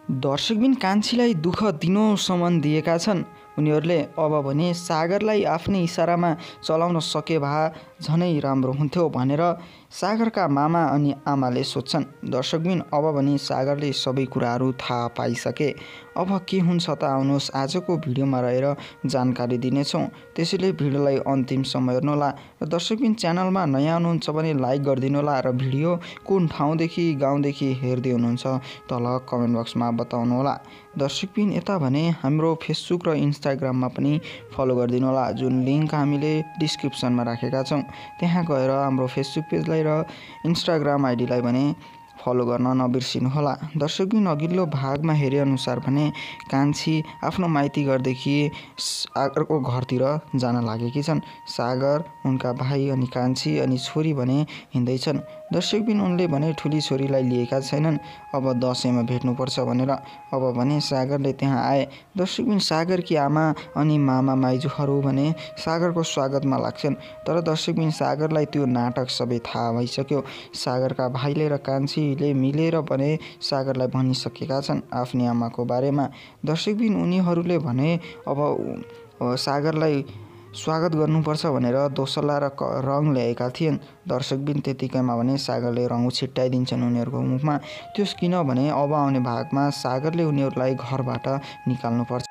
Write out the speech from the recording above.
दर्शकबिन कान्छीलाई दुःख दिनोसम्म दिएका छन्। उनीहरूले अब भने सागरलाई आफ्नै इसारामा चलाउन सके भए झनै राम्रो हुन्थ्यो भनेर सागरका मामा अनि आमाले सोध्छन्। दर्शकबिन अब भने सागरले सबै कुराहरू थाहा पाइसके। अब के हुन्छ त आउनुहोस् आजको भिडियोमा रहेर जानकारी दिनेछौँ। त्यसैले भिडियोलाई अन्तिमसम्म हेर्नुहोला र दर्शकबिन च्यानलमा नयाँ हुनुहुन्छ भने लाइक गरिदिनुहोला र भिडियो कुन ठाउँदेखि गाउँदेखि हेर्दै हुनुहुन्छ तल कमेन्ट बक्समा बताउनुहोला। दर्शकबिन यता भने हाम्रो फेसबुक र इन्स्टाग्राममा पनि फलो गरिदिनुहोला, जुन लिङ्क हामीले डिस्क्रिप्सनमा राखेका छौँ। त्यहाँ गएर हाम्रो फेसबुक पेजलाई र इन्स्टाग्राम आइडीलाई भने फलो गर्न नबिर्सिनुहोला। दर्शकबिन अघिल्लो भागमा हेरेअनुसार भने कान्छी आफ्नो माइती घरदेखि सागरको घरतिर जान लागेकी छन्। सागर, उनका भाइ अनि कान्छी अनि छोरी भने हिँड्दैछन्। दर्शकबिन उनले भने ठुली छोरीलाई लिएका छैनन्, अब दसैँमा भेट्नुपर्छ भनेर। अब भने सागरले त्यहाँ आए। दर्शकबिन सागरकी आमा अनि मामा माइजूहरू भने सागरको स्वागतमा लाग्छन्। तर दर्शकबिन सागरलाई त्यो नाटक सबै थाहा भइसक्यो। सागरका भाइले र कान्छीले मिलेर भने सागरलाई भनिसकेका छन् आफ्नी आमाको बारेमा। दर्शकबिन उनीहरूले भने अब सागरलाई स्वागत गर्नुपर्छ भनेर दोसल्ला र रङ ल्याएका थिएन। दर्शकबिन त्यतिकैमा भने सागरले रङ छिट्टाइदिन्छन् उनीहरूको मुखमा। त्यो किनभने अब आउने भागमा सागरले उनीहरूलाई घरबाट निकाल्नुपर्छ।